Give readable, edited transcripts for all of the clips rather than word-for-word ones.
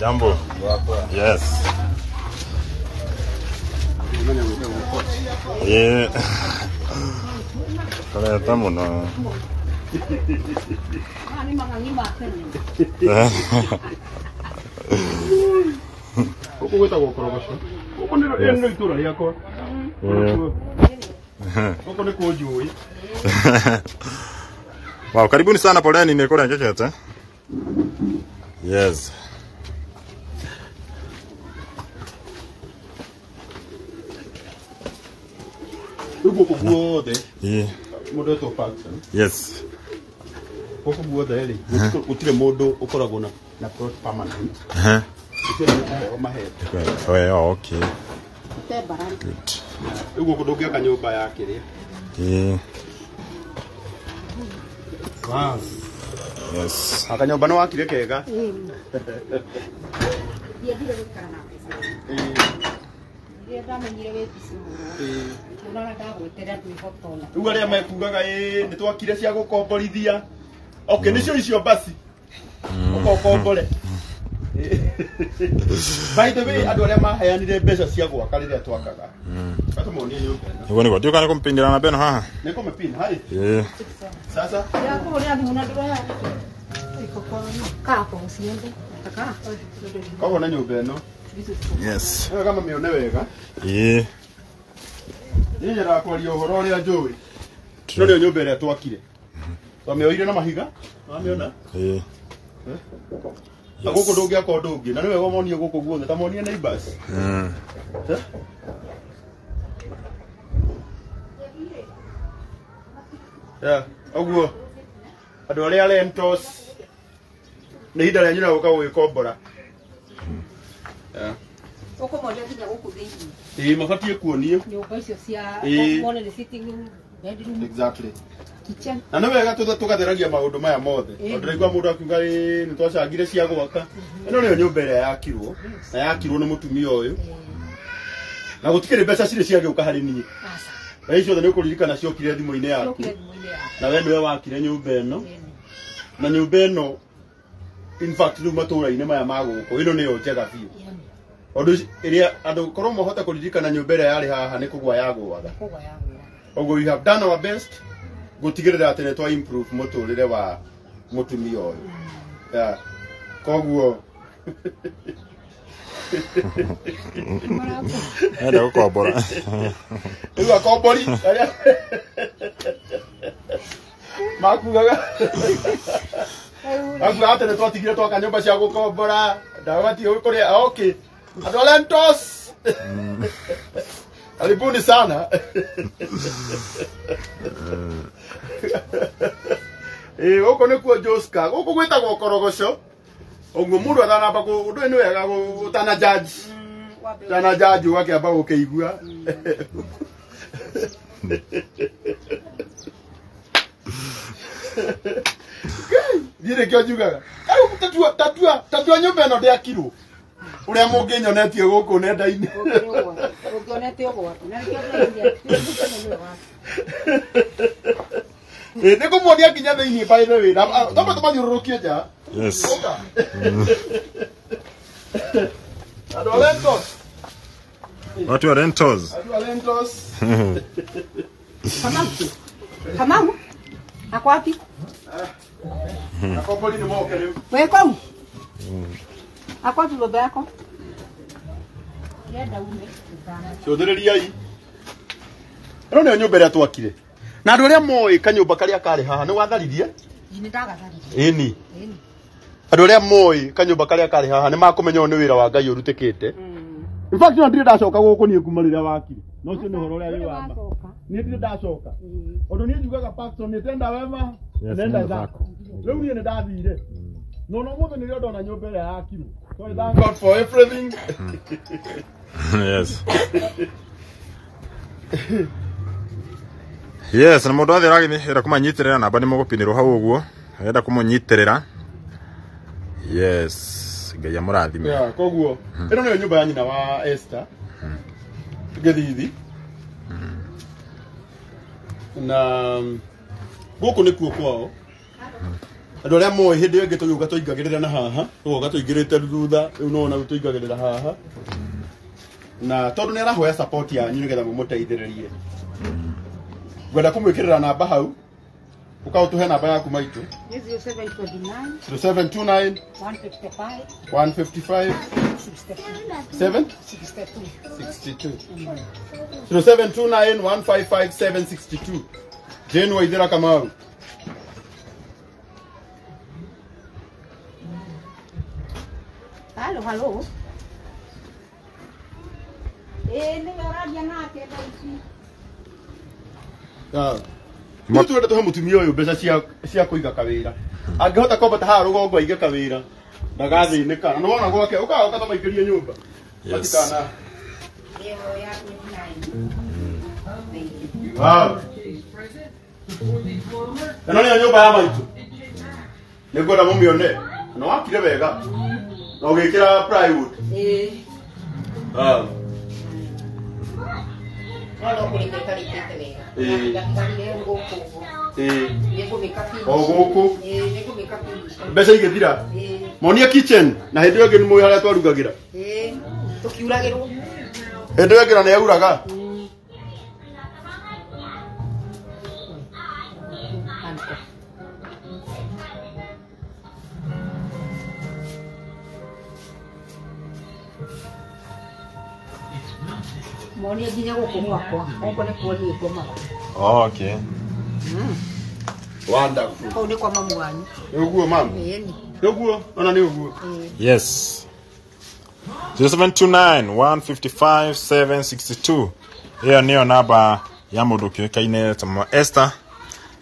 Jambo. Yes. Yeah. Kareta muno. Gũkũ gwĩtagwo Korogocho. Gũkũ nĩ itũũra rĩakwa. Gũkũ nĩ kuo njũĩ. Wow, karibuni sana, poleni nĩ kũrengekete. Yes. Rĩu gũkũ guothe mũndũ etwo Parkson. Yes. Gũkũ guothe rĩ, gũtirĩ mũndũ ũkoragwo na plot permanent. Gũtirĩ nĩ kũheo mahetwo. Oh, okay. Good. Rĩu gũkũ ndũngĩaka nyũmba ya kĩrĩa. Wow. Yes. Akanyũmba nĩ wakire kega. Rĩu arĩa mekugaga ĩ nĩ twakire cia gũkomborithia. Okay, nĩcio icio basi. Ũkokombore. By the way, andũ arĩa maheanire mbeca cia gwaka rĩrĩa twakaga. Atũmonie nyũmba ĩno. Nĩguo nĩguo. Ndiũĩ kana nĩ kũmpindĩra na beno haha. Nĩ kũmĩpin, hai. Sasa koguo nĩ nyũmba ĩno. Yes. Nĩ wega mamĩone wega. Niĩ nyendaga kwaria ũhoro ũrĩa njũĩ. Ĩno nĩyo nyũmba ĩrĩa twakire. Twamĩoire na mahiga. Wamĩona? Na gũkũ ndũngĩaka ũndũ ũngĩ. Na nĩ wega ũmonie gũkũ guothe, ta monie neighbors. Yeah, ũguo andũ arĩa rentals nĩ ihinda rĩanyu rĩa gũka gũgĩkombora. Ũkũmonia nginya gũkũ thĩinĩ. Ĩĩ, mabatiĩ kuonio. Nyũmba icio cia mone nĩ sitting room, bedroom. Exactly. Kitchen. Na nĩ wega tũgatheragia maũndũ maya mothe. Tondũ ndĩraigua mũndũ akiuga ĩĩ nĩ twacangire cia gwaka. Ĩno nĩyo nyũmba ĩrĩa yakirwo. Na yakirwo nĩ mũtumia ũyũ. Na gũtikĩrĩ mbeca cirĩ ciagĩũka harĩ niĩ. Na icio ciothe nĩ ũkũririkana ciokire thimũ-inĩ yaku. Na we nĩwe wakire nyũmba ĩno. Na nyũmba ĩno in fact rĩu matũũra-inĩ maya ma gũkũ ĩno nĩyo njega biũ. Ũndũ ĩrĩa andũ korwo mahote kũririkana nyũmba ĩrĩa yarĩ haha nĩ kũgwa yagũaga. Ũguo we have done our best gũtigĩrĩra atĩ nĩ twa improve mũtũrĩre wa mũtumia ũyũ. Yeah. Koguo Enda gũkombora. Rĩu akombori arĩa makugaga makugaga atĩ nĩ twatigire twaka nyũmba cia gũkombora ndagatiĩ kũrĩa. Okay. Andũ a rentals. Karibuni sana. Gũkũ nĩkuo Joska. Gũkũ gwĩtagwo Korogocho. Ũguo mũndũ atanamba ũndũ ũyũ nĩ wega ũtana judge. Ũtana judge ũgakĩamba gũkĩigua. Niĩ nĩkĩo njugaga. Rĩu tatua nyũmba ĩno ndĩakirwo. Ũrĩa mũngĩnyonetie gũkũ nenda-inĩ. Ũngĩonete ũgwati. Na nĩkĩo ndĩraigua nĩwe waku. Nĩ ngũmuonia nginya thĩinĩ by the way. Twambe tũmathiũrũrũkie nja. Yes. Andũ a rentals. Watu wa rentals. Andũ a rentals. Kamau. Kamau. Ako wapi? Akombori nĩ moke rĩu. Wĩ kũu? Ako wapi baba yako? Cũthĩrĩriai. Ĩno nĩyo nyũmba ĩrĩa twakire. Na andũ arĩa moĩ kanyũmba karĩa karĩ haha nĩ watharirie? Nĩ ndagatharirie. Ĩni. Andũ arĩa moĩ kanyũmba karĩa karĩ haha nĩ makũmenya ũyũ nĩ wĩra wa Ngai ũrutĩkĩte. In fact, no ndirĩ ndacoka gũkũ niĩ kuma rĩrĩa wakire. No ũcio nĩ ũhoro ũrĩa wĩ wa ma. Niĩ ndirĩ ndacoka. Ũndũ niĩ njugaga Parkson nĩ tenda wema, nenda zako. Rĩu niĩ nĩ ndathire. No no mũthĩ nĩrĩo ndona nyũmba ĩrĩa yakirwo. So I thank God for everything. Yes. Yes, na mũndũ othe ũragĩra kũmanyitĩrĩra namba nĩ mũgũpinĩrwo hau ũguo. Arenda kũmũnyitĩrĩra. Yes, Ngai amũrathime. Yeah, koguo ĩno nĩyo nyũmba ya nyina wa Esther. Gĩthithi. Na gũkũ nĩkuo kwao. Andũ arĩa moĩ hĩndĩ ĩyo ĩngĩ tũgĩũka tũingagĩrĩra na haha, tũgoka tũingĩrĩte thutha, rĩu nĩwona rĩu tũingagĩrĩra haha. Na tondũ nĩ arahoya support yanyu nĩgetha mũmũteithĩrĩrie. Ngwenda kũmwĩkĩrĩra namba hau, ũkaũtũhe namba yaku maitũ. Nĩ 0729 0729 155 155 62 7 62. 62. 0729 155 762. Jane Waithera Kamau. Halo, halo. Nĩwe ũraria nake thaa ici. Ithuĩ twenda tũhe mũtumia ũyũ mbeca cia kũiga kawĩra. Angĩhota kwambata haha rũgongo aige kawĩra, ndagathĩnĩka. Na nĩwona gwake, ũkaga ũkamaikĩrie nyũmba. Yes. Matikana. Ĩyo ya 29. Wow. Ĩno nĩyo nyũmba ya maitũ. Nĩngwenda mũmĩone. Na wakire wega. Na ũgĩkĩra plywood. Ĩĩ. Wow. No no kũrĩka ĩtarĩkĩte wega. Ĩĩ. Ndatigarire gũkũ ũguo. Ĩĩ. Nĩngũmĩka finish. O gũkũ. Ĩĩ, nĩngũmĩka finish. Mbeca igĩthira. Ĩĩ. Monia kitchen na hĩndĩ ĩyo ĩngĩ nĩmũĩ harĩa twarugagĩra. Ĩĩ. Tũkiuragĩrwo. Hĩndĩ ĩyo ĩngĩ na nĩyauraga. Anko. Monia nginya gũkũ gwakwa. Gũkũ nĩkuo niĩ ngomaga. Oh, okay. Wonderful. Kũu nĩ kwa mamu wanyu. Nĩ ũguo mama. Ĩĩni. Nĩ ũguo, ona nĩ ũguo. Ĩĩ. Yes. 0729 155 762. Ĩyo nĩyo namba ya mũndũ ũkĩũĩkaine ta Mama Esther.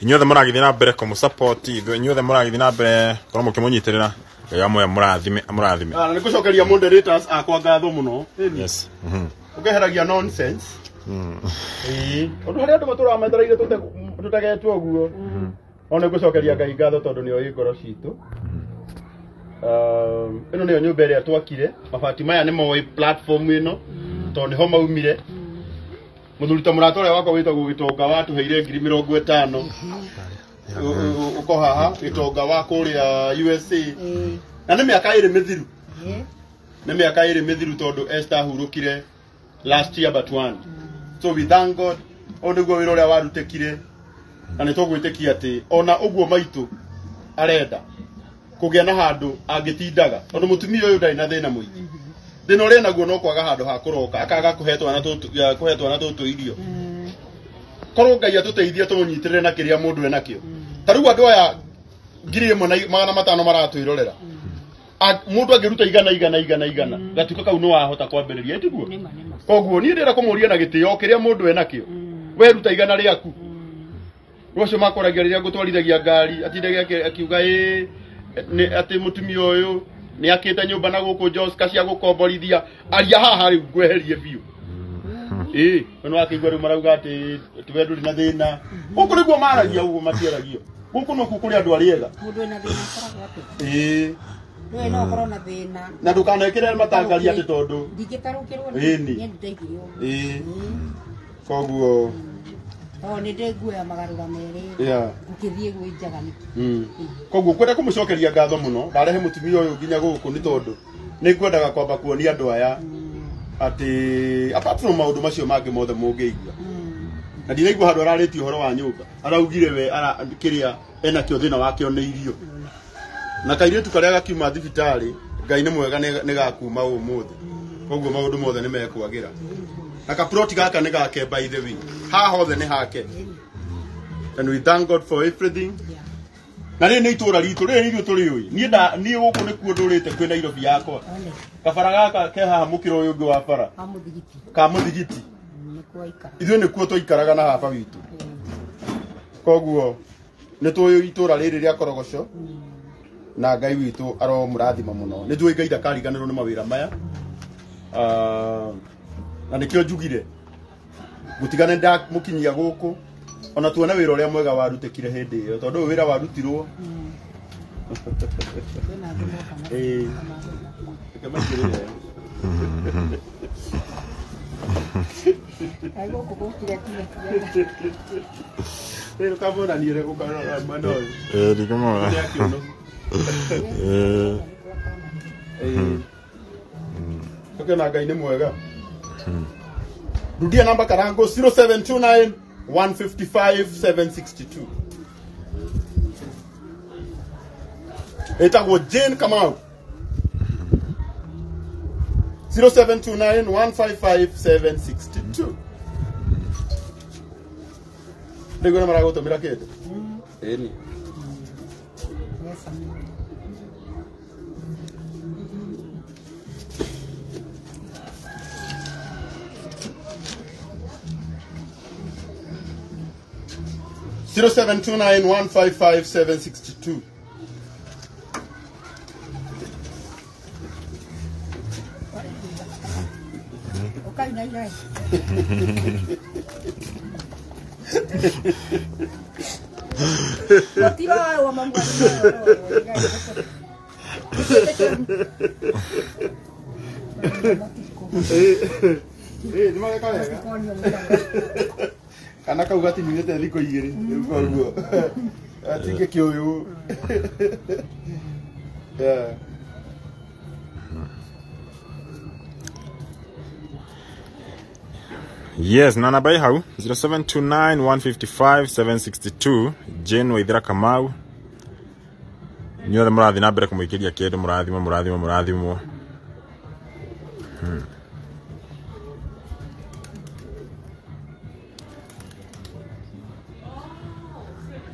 Inyuothe mũragĩthiĩ na mbere kũmũ-support, inyuothe mũragĩthiĩ na mbere gũkorwo mũkĩmũnyitĩrĩra. Ngai amwe amũrathime, amũrathime. Ah, na nĩ ngũcokeria moderators akwa ngatho mũno. Ĩni. Yes. Ũkeheragia nonsense. Ĩĩ. Tondũ harĩ andũ matũraga metereire tũtegetwo ũguo. No nĩ ngũcokeria Ngai ngatho tondũ nĩ oĩ ngoro citũ. Ĩno nĩyo nyũmba ĩrĩa twakire. Mabati maya nĩ moĩ platform ĩno tondũ nĩho maumire. Mũthuri ta mũrata ũrĩa wakwa wĩtagwo Gĩtonga watũheire 50,000. Ũko haha Gĩtonga wa kũrĩa USA. Ĩĩ. Na nĩ mĩaka ĩrĩ mĩthiru. Ĩĩ. Nĩ mĩaka ĩrĩ mĩthiru tondũ Esther ahurũkire last year but one. So we thank God. Ũyũ nĩguo wĩra ũrĩa warutĩkire. Na nĩ tũgwĩtĩkia atĩ ona ũguo maitũ arenda kũgĩa na handũ angĩtindaga tondũ mũtumia ũyũ ndarĩ na thĩna mũingĩ. Thĩna ũrĩa naguo no kwaga handũ ha kũroka akaga kũhe twana tũtũ kũhe twana tũtũ irio. Korwo Ngai atũteithie tũmũnyitĩrĩre na kĩrĩa mũndũ enakĩo. Ta rĩu andũ aya 1,500 maratwĩrorera. Mũndũ angĩruta igana igana igana igana gatuĩka kau nĩ wahota kwambĩrĩria ĩtiguo. Nĩma nĩma. Koguo niĩ ndĩrenda kũmũria na gĩtĩo kĩrĩa mũndũ enakĩo. Weruta igana rĩaku. Rũcio makoragia rĩrĩa ngũtwarithagia ngari atindage akiuga ĩ nĩ atĩ mũtumia ũyũ nĩ akĩte nyũmba na gũkũ Joska cia gũkomborithia aria haha rĩu ngweherie biũ. Ĩĩ we nĩwakĩigua rĩu marauga atĩ we ndũrĩ na thĩna. Gũkũ nĩguo maragia ũguo matiaragio. Gũkũ nokuo kũrĩ andũ arĩa ega. Mũndũ ena thĩna akoragwo atĩa? Ĩĩ. Ndũĩ no ũkorwo na thĩna. Na ndũkanekĩre matangaria atĩ tondũ Ndingĩtarũkĩrwo Ĩni. niĩ nĩndaigire ũguo. Ĩĩ. Koguo Tondũ nĩ ndĩ nguo ya magarũra merĩ. yeah. Ngũkĩthiĩ gwĩ njaga nĩkĩ? Koguo kwenda kũmũcokeria ngatho mũno ndarehe mũtumia ũyũ nginya gũkũ nĩ tondũ nĩ ngwendaga kwamba kuonia andũ aya atĩ apart from maũndũ macio mangĩ mothe mũngĩigua na ndinaigua handũ ararĩtie ũhoro wa nyũmba araugire we kĩrĩa enakĩo thĩna wakĩo nĩ irio na kairĩtu karĩa gakiuma thibitarĩ Ngai nĩ mwega nĩ gakuma ũmũthĩ koguo maũndũ mothe nĩ mekwagĩra na kaploti gaka nĩ gake by the way haha hothe nĩ hake and we thank God for everything. Yeah. Na rĩrĩ nĩ itũra ritũ rĩrĩ ithuĩ tũrĩũĩ niĩ niĩ gũkũ nĩkuo ndũrĩte kwĩ Nairobi yakwa. One. Kabara gaka ke haha mũkĩra ũyũ ũngĩ wa bara Wa mũthigiti. ka mũthigiti Nĩkuo aikara. ithuĩ nĩkuo tũikaraga na baba witũ koguo nĩ tũĩ itũra rĩrĩ rĩa Korogoco na Ngai witũ aromũrathima mũno nĩ njũĩ Ngai ndakariganĩrwo nĩ mawĩra maya. Na nĩkĩo njugire ngũtigane ndamũkinyia gũkũ ona tuone wĩra ũrĩa mwega warutĩkire hĩndĩ ĩyo tondũ ũyũ wĩra warutirwo. Kwĩna angĩ moka na Ĩĩ. Reke maingĩrĩre. Ai gũkũ gũkire nginya. Rĩu kamonanire gũkarora mwena ũyũ. Ĩĩ ndikumona. Nĩ akĩũnũ. Ĩĩ. Ĩĩ. Tũkĩona Ngai nĩ mwega. Rudia namba Karango 0729 155 762. Ĩtagwo Jane Kamau. 0729 155 762. Rĩu nĩ maragũtũmĩra kĩndũ? Ĩni. Yes. Zero seven two nine one five five seven sixty two. Ũkainaina. Mũtiroywo mamu. Ĩĩ nĩ mareka wega. Kana kau gatinyuĩte thikũ igĩrĩ rĩu koguo atingĩ kĩũyũ. Yeah. Yes, na namba ĩ hau 0729 155 762 Jane Waithera Kamau. Inyuothe mũrathiĩ na mbere kũmũikĩria kĩndũ, mũrathimwo mũrathimwo mũrathimwo.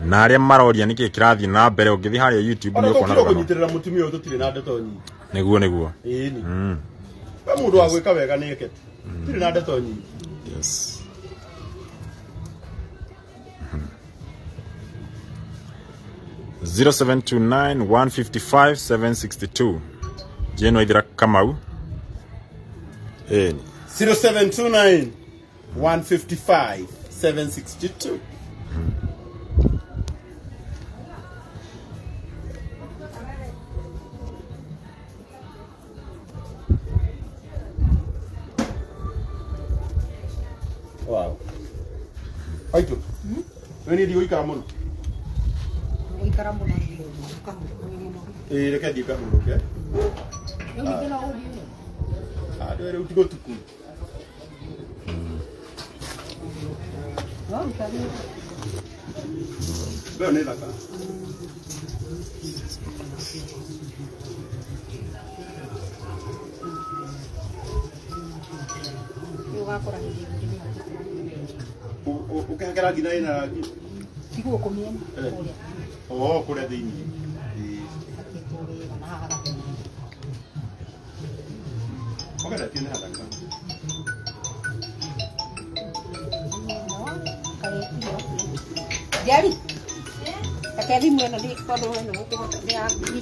Na arĩa maroria nĩkĩ kĩrathiĩ na mbere ũngĩthiĩ harĩa YouTube Ona nĩ ũkuona tũkire rũgano. kũnyitĩrĩra mũtumia ũyũ tũtirĩ na ndeto nyingĩ. Nĩguo nĩguo. Ĩni. We mũndũ wa gwĩka wega nĩ eke tu. Tũtirĩ na ndeto nyingĩ. Yes. 0729 155 762 Jane Waithera Kamau. Ĩni. 0729 155 762. Wow. Aitũ. We nĩ ndigũikara mũno. Gũikara mũno ũkahurũka mũno. Ĩĩ reke thiĩ ngahurũke. Rĩu ningĩ no ũthiĩ. Andũ rĩu ti gũtuku. No ruta wĩra. Ĩyo nĩ thaka. Rĩu ũgakora hĩndĩ ĩngĩ nĩ hakĩte. Ũkĩhakĩra nginya ĩna rangi. Ti gũkũ mĩena kũrĩa. Oo kũrĩa thĩiniĩ. Ĩĩ. Hakĩtwo wega na haha hagathera. Ũgeretie nĩ hathaka. Njeri, reke thimũ ĩno tondũ ĩno gũkũhota nĩ ya rĩu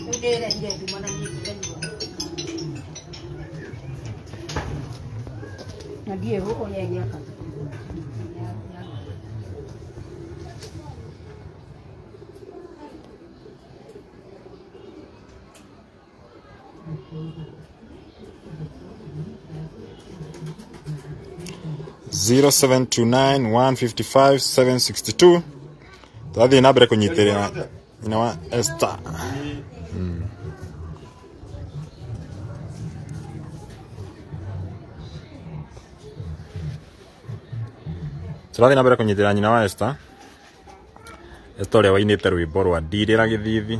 ndĩrehire nduma na niĩ ngĩremwo. Na ndiũĩ ũrĩa ĩgĩaka. Zero seven two nine one fifty five seven sixty two. Tũrathiĩ na mbere kũnyitĩrĩra nyina wa Esther. Tũrathiĩ na mbere kũnyitĩrĩra nyina wa Esther. Esther ũrĩa wainĩte rwĩmbo rwa ndirĩra gĩthithi.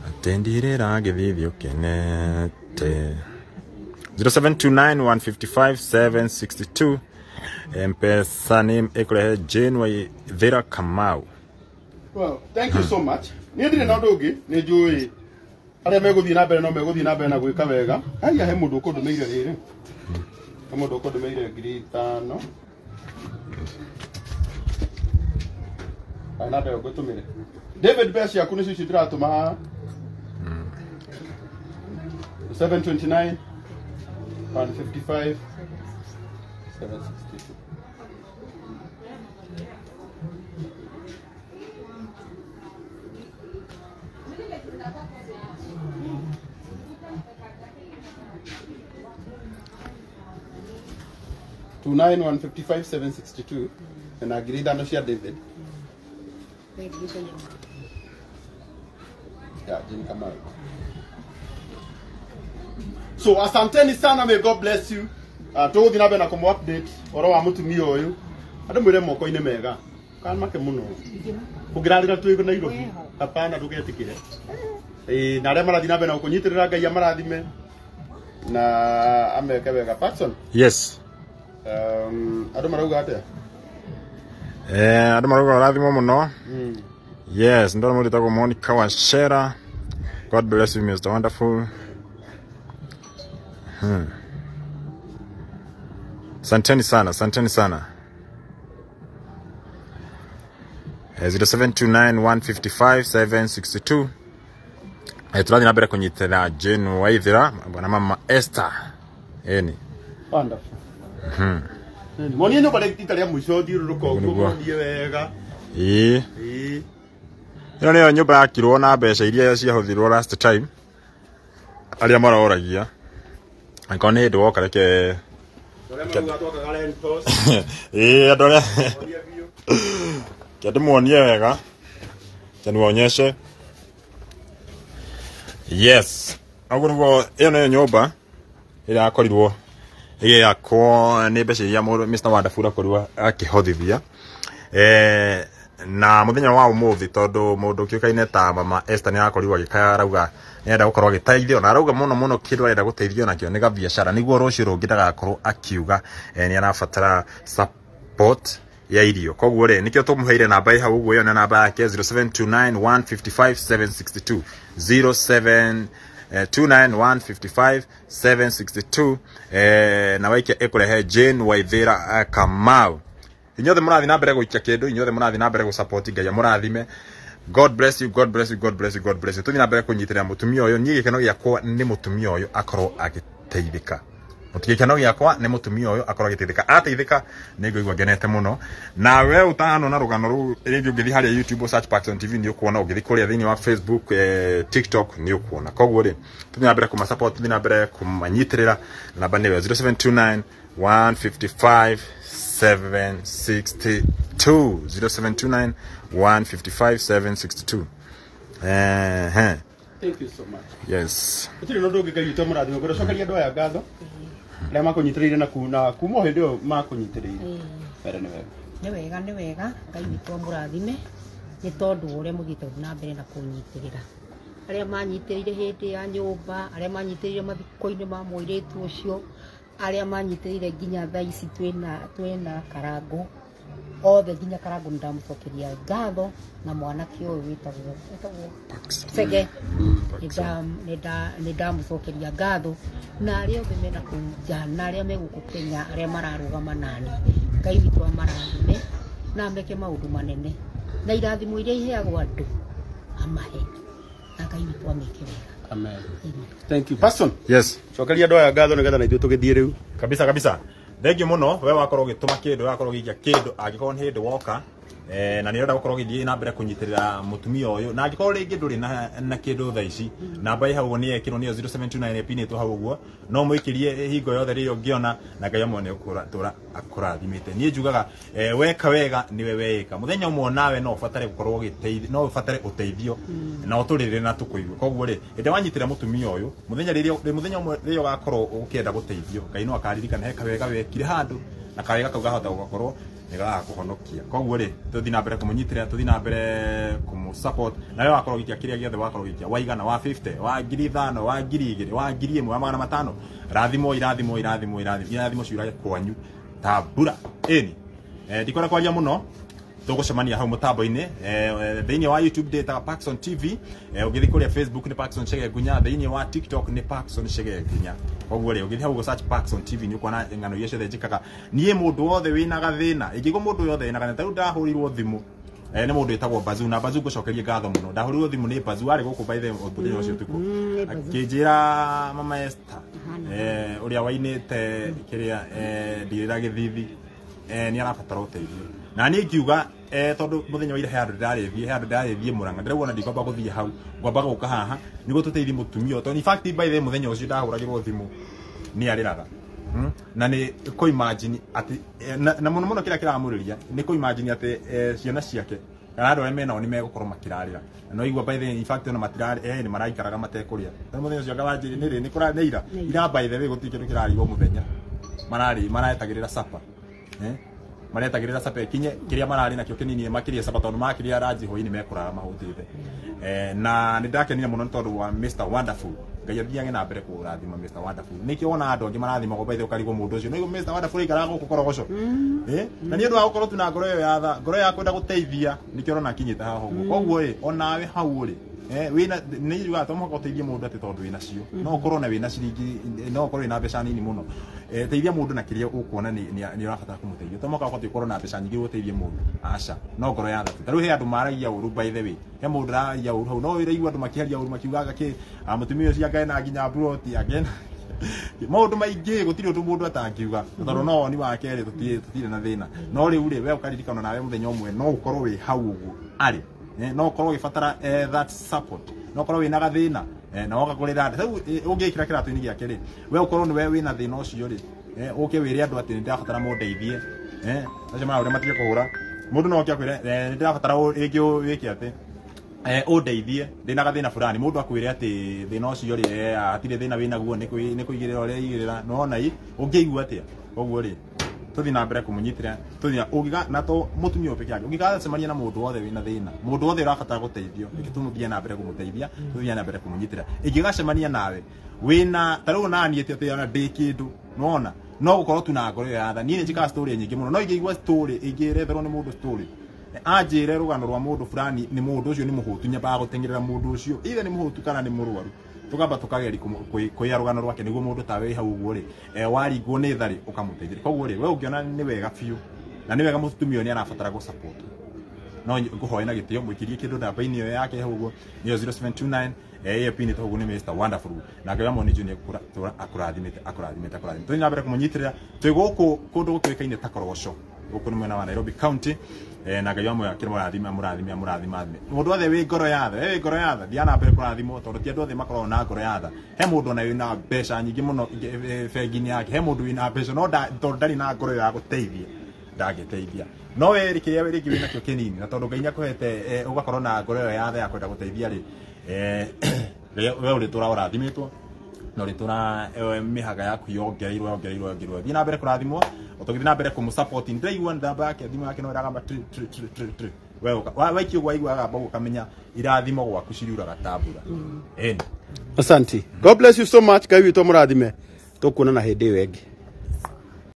Atĩ ndirĩra gĩthithi ũkenete. 0729 155 762 M-Pesa nĩ ĩkũrehe Jane Waithera Kamau. Well, thank you so much. Niĩ ndirĩ na ũndũ ũngĩ, nĩ njũĩ arĩa megũthiĩ na mbere no megũthiĩ na mbere na gwĩka wega. Haiya he mũndũ ũkũndũmĩire rĩrĩ. He mũndũ ũkũndũmĩire 5,000. Kana ndeo ngũtũmĩre. David, mbeca ciaku nĩcio ici ndĩratũma haha. 729 155 762. 29 155 762 na 5,000 cia David. Thank you, thank you. Yeah, Jane Kamau. So asanteni sana, may God bless you. Tũgũthiĩ na mbere na kũmũ update ũhoro wa mũtumia ũyũ. Andũ mwĩre moko-inĩ mega. Kamake mũno. Ũngĩrarĩra twĩ Nairobi. Hapana, ndũgetĩkĩre. Ĩĩ, na arĩa marathiĩ na mbere na gũkũnyitĩrĩra, Ngai amarathime na ameke wega. Patson, Yes. Andũ marauga atĩa? Andũ marauga ũrathimwo mũno. Yes, ndona mũndũ wĩtagwo Monica Wachera. God bless you, Mr. Wonderful. Asanteni sana, asanteni sana. 0729 155 762. Tũrathiĩ na mbere kũnyitĩrĩra Jane Waithera na mama Esther. Ĩni. Wonderful. Monie nyũmba rita rĩa mũico, thiũrũrũka ũguo. Nĩguo. Monie wega. Ĩĩ. Ĩĩ. Ĩno nĩyo nyũmba yakirwo na mbeca iria ciahũthirwo last time. Arĩa maroragia. Angĩkorwo nĩ hĩndĩ woka, reke Arĩa marauga twakaga rentals. Ĩĩ, andũ arĩa Monie biũ. Kia ndĩmuonie wega. Kia niwaonyeshe. Yes. Ũguo nĩguo ĩyo nĩyo nyũmba ĩrĩa yakorirwo ĩgĩakwo nĩ mbeca iria mũndũ Mr. Wonderful akorirwo akĩhothithia. Na mũthenya wa ũmũthĩ, tondũ mũndũ ũkĩũkaine ta mama Esther nĩ arakorirwo agĩkaya, arauga nĩarenda gũkorwo agĩteithio, na arauga mũno mũno kĩndũ arenda gũteithio nakĩo nĩ gabiacara, nĩguo rũciũ rũngĩ ndagakorwo akiuga nĩ arabatara support ya irio. Koguo rĩ, nĩkĩo tũmũheire namba ĩ hau ũguo. Ĩyo nĩ namba yake, 0729 155 762, 07 29 155 762, na waikia ĩkũrehe Jane Waithera Kamau. Inyuothe mũrathiĩ na mbere gũikia kĩndũ, inyuothe mũrathiĩ na mbere gũsupport, Ngai amũrathime. God bless you, God bless you, God bless you, God bless you. Tũthiĩ na mbere kũnyitĩrĩra mũtumia ũyũ. Niĩ gĩkeno gĩakwa nĩ mũtumia ũyũ akorwo agĩteithĩka. Gĩkeno gĩakwa nĩ mũtumia ũyũ akorwo agĩteithĩka. Ateithĩka nĩ ngũigua ngenete mũno. Na we ũtanona rũgano rũu rĩngĩ, ũngĩthiĩ harĩa YouTube, search Paxson TV, nĩ ũkuona. Ũngĩthiĩ kũrĩa thĩinĩ wa Facebook, TikTok, nĩ ũkuona. Koguo rĩ, tũthiĩ na mbere kũma support, tũthiĩ na mbere kũmanyitĩrĩra. Namba nĩyo 0729 155 762, 0729 155 762. Thank you so much. Yes. Gũtirĩ na ũndũ ũngĩ, Ngai witũ amũrathime. Ngwenda cokeria andũ aya ngatho arĩa makũnyitĩrĩire na kuma o hĩndĩ ĩyo makũnyitĩrĩire. Mere nĩ wega. Nĩ wega, nĩ wega. Ngai witũ amũrathime nĩ tondũ wa ũrĩa mũthiĩte na mbere na kũnyitĩrĩra. Arĩa manyitĩrĩire hĩndĩ ya nyũmba, arĩa manyitĩrĩire mathiko-inĩ ma mũirĩtu ũcio, arĩa manyitĩrĩire nginya thaa ici twĩna Karangũ, othe, nginya Karangũ nĩ ndamũcokeria ngatho, na mwanake ũyũ wĩtagwo Chege, nĩ ndamũcokeria ngatho, na arĩa othe mena kũu nja na arĩa me gũkũ Kenya, arĩa mararũgama nani, Ngai witũ amarathime na ameke maũndũ manene, na irathimo iria iheagwo andũ amahe, na Ngai witũ ameke wega. Amen. Amen. Thank you, Pastor. Yes. Cokeria andũ aya ngatho nĩgetha na ithuĩ tũgĩthiĩ rĩu. Kabisa kabisa, thengiũ mũno we wakorwo ũgĩtũma kĩndũ, wakorwo ũgĩikia kĩndũ. Angĩkorwo nĩ hĩndĩ woka, na nĩ ũrenda gũkorwo ũgĩthiĩ na mbere kũnyitĩrĩra mũtumia ũyũ, na angĩkorwo rĩngĩ ndũrĩ na kĩndũ thaa ici, namba ĩ hau ũguo nĩ yekĩrwo, nĩyo 0729 ĩpinĩtwo hau ũguo, no mũikĩrie hingo yothe rĩrĩa ũngĩona, na Ngai amwe nĩ ũkũratũra akũrathimĩte. Niĩ njugaga, weka wega nĩwe weĩka. Mũthenya ũmwe nawe no ũbatare gũkorwo ũgĩteithio, no ũbatare ũteithio na ũtũrĩrĩre na tũkũigue. Koguo rĩ, hĩndĩ ĩrĩa wanyitĩrĩra mũtumia ũyũ, mũthenya rĩrĩa mũthenya ũmwe rĩrĩa ũgakorwo ũkĩenda gũteithio, Ngai no akaririkana he kawega wekire handũ, na kawega kau gahota gũgakorwo nĩ gagakũhonokia. Koguo rĩ, tũthiĩ na mbere kũmũnyitĩrĩra, tũthiĩ na mbere kũmũ support. Nawe wakorwo ũgĩikia kĩrĩa gĩothe wakorwo ũgĩikia, waigana, wa 50, wa 5,000, wa 2,000, wa 1,000, wa 500, rathimo, irathimo, irathimo, irathimo, irathimo ciurage kwanyu ta mbura. Ĩni, ndikwenda kwaria mũno. Tũgũcemania hau mũtambo-inĩ thĩinĩ wa YouTube ndĩtaga Paxson TV, ũgĩthiĩ kũrĩa Facebook nĩ Paxson Chege Ngunya, thĩinĩ wa TikTok nĩ Paxson Chege Ngunya. Koguo rĩ, ũgĩthiĩ hau gũ search Paxson TV nĩ ũkuona ng'ano iria ciothe njĩkaga niĩ. Mũndũ wothe wĩna gathĩna, ingĩigua mũndũ wothe wĩna gathĩna, ta rĩu ndahũrirwo thimũ nĩ mũndũ wĩtagwo Bazu, na Bazu ngũcokerie ngatho mũno. Ndahũrirwo thimũ nĩ Bazu, arĩ gũkũ by the way mũthenya ũcio ũtukũ, Nĩ Bazu. Akĩnjĩra mama Esther, ũrĩa wainĩte kĩrĩa ndirĩra gĩthithi, nĩ arabatara ũteithio. Na niĩ ngiuga, tondũ mũthenya wa ira he handũ ndĩrarĩthiĩ, he handũ ndĩrarĩthiĩ Mũrang'a, ndĩrauga ona ndikwamba gũthiĩ hau, ngwamba gũka haha nĩguo tũteithie mũtumia ũyũ. Tondũ in fact, by the way, mũthenya ũcio ndahũragĩrwo thimũ nĩ arĩraga. Na nĩ kũ imagine atĩ na mũno mũno kĩrĩa kĩramũrĩria nĩ kũ imagine atĩ ciana ciake kana andũ arĩa menao nĩ megũkorwo makĩrarĩra. Na no igua by the way, in fact ona matirarĩ nĩ maraikaraga matekũrĩa. Na mũthenya ũcio ngawanjĩrĩ nĩ rĩ nĩ kũra nĩ ira ira by the way gũtirĩ kĩndũ kĩrarĩo mũthenya. Mararĩ maretagĩrĩra supper. Maretagĩrĩra supper ikinye kĩrĩa mararĩ nakĩo kĩnini makĩria supper tondũ makĩria ranji hwaĩ-inĩ mekũrara mahũtĩte. Na nĩ ndakenire mũno nĩ tondũ wa Mr Wonderful. Ngai athiage na mbere kũrathima Mr Wonderful. Nĩkĩo wona andũ angĩ marathimagwo by the way ũkarigwo mũndũ ũcio. No Mr Wonderful aikaraga gũkũ Korogoco. Na nĩ ũndũ wa gũkorwo tu na ngoro ĩyo ya tha, ngoro ya kwenda gũteithia nĩkĩo ũrona akinyĩte haha ũguo. Koguo ĩ onawe hau ũrĩ wĩna nĩ iruga to mũhaka ũteithie mũndũ atĩ tondũ wĩna cio. No ũkorwo na wĩna ciringi, no ũkorwo wĩna mbeca nini mũno. Teithia mũndũ na kĩrĩa ũkuona nĩ ũrabatara kũmũteithia. To mũhaka ũbatiĩ ũkorwo na mbeca nyingĩ gũteithia mũndũ. Aca, no ngoro ya tha. Ta rĩu he andũ maragia ũru by the way. He mũndũ ũraria ũru hau. No ũraigua andũ makĩaria ũru makiugaga kĩ, mũtumia ũcio anga ena nginya ploti, anga ena maũndũ maingĩ gũtirĩ ũndũ mũndũ atangiuga. Tondũ no woni wake rĩ tũtirĩ na thĩna. No rĩu rĩ we ũkaririkana nawe mũthenya ũmwe no ũkorwo wĩ hau ũguo arĩ. No ũkorwo ũgĩbatara that support. No ũkorwo wĩna gathĩna na woka kũrĩra rĩu ũngĩkĩra kĩratũ-inĩ gĩake rĩ we ũkorwo nĩwe wĩna thĩna ũcio rĩ ũke wĩre andũ atĩ nĩndĩrabatara mũndeithie. Acio marauga matige kũhũra mũndũ no oke akwĩre nĩndĩrabatara rĩngĩ wĩke atĩ ũndeithie ndĩna gathĩna fulani. Mũndũ akwĩre atĩ thĩna ũcio rĩ hatirĩ thĩna wĩnaguo nĩ kũigĩrĩra ũrĩa igĩrĩra. Nĩwona ĩ ũngĩigua atĩa? Koguo rĩ tũthiĩ na mbere kũmũnyitĩra tũthiĩ ũngĩga na to mũtumia ũyũ peke yake ũngĩgacemania na mũndũ wothe wĩna thĩna mũndũ wothe ũrabatara gũteithio reke tũmũthiĩ na mbere kũmũteithia tũthiĩ na mbere kũmũnyitĩra. Ingĩgacemania nawe wĩna ta rĩu naniĩ ti atĩ ona ndĩ kĩndũ nĩwona no gũkorwo tu na ngoro ĩyo ya tha. Niĩ nĩ njĩkaga story nyingĩ mũno no ingĩigua story ingĩretherwo nĩ mũndũ story anjĩre rũgano rwa mũndũ fulani nĩ mũndũ ũcio nĩ mũhũtu nyambaga gũteng'erera mũndũ ũcio either nĩ mũhũtu kana nĩ mũrwaru tũkamba tũkageria kũiya rũgano rwake nĩguo mũndũ tawe wĩ hau ũguo rĩ waringwo nĩ tha rĩ ũkamũteithĩrĩria. Koguo rĩ we ũngĩona nĩ wega biũ na nĩ wega mũtumia ũyũ nĩ arabatara gũ support no ngũhoe na gĩtĩo mũikirie kĩndũ namba-inĩ ĩyo yake hau ũguo nĩyo 0729 ĩyo pin ĩtagwo nĩ Mr Wonderful na Ngai wa Moni Junior akũrathimĩte akũrathimĩte akũrathimĩte. Tũthiĩ na mbere kũmũnyitĩrĩra twĩ gũkũ kũndũ gũtuĩkaine ta Korogoco gũkũ nĩ mwena wa Nairobi County na Ngai wa muoyo akĩmũrathima amũrathime amũrathime athime. Mũndũ wothe wĩ ngoro ya tha, wĩ ngoro ya tha thiĩ na mbere kũrathimwo tondũ ti andũ othe makoragwo na ngoro ya tha. He mũndũ ona wĩna mbeca nyingĩ mũno bengi-inĩ yake, he mũndũ wĩna mbeca no tondũ ndarĩ na ngoro ya gũteithia ndangĩteithia. No we kĩrĩa rĩngĩ wĩnakĩo kĩnini na tondũ Ngai nĩakũhete ũgakorwo na ngoro ĩyo ya tha ya kwenda gũteithia rĩ we ũrĩtũra ũrathimĩtwo na ũrĩtũra mĩhaka yaku yongereirwo yongereirwo yongereirwo. Thiĩ na mbere kũrathimwo ũtũgĩthiĩ na mbere kũmũ-support. Ndĩraigua namba yake thimũ yake no ĩragamba tri tri tri tri tri. We waikia ũguo waigua agamba ũguo ũkamenya irathimo gwaku ciriuraga ta mbura. Asante. God bless you so much. Ngai witũ amũrathime. Tũkuonana hĩndĩ ĩyo ĩngĩ.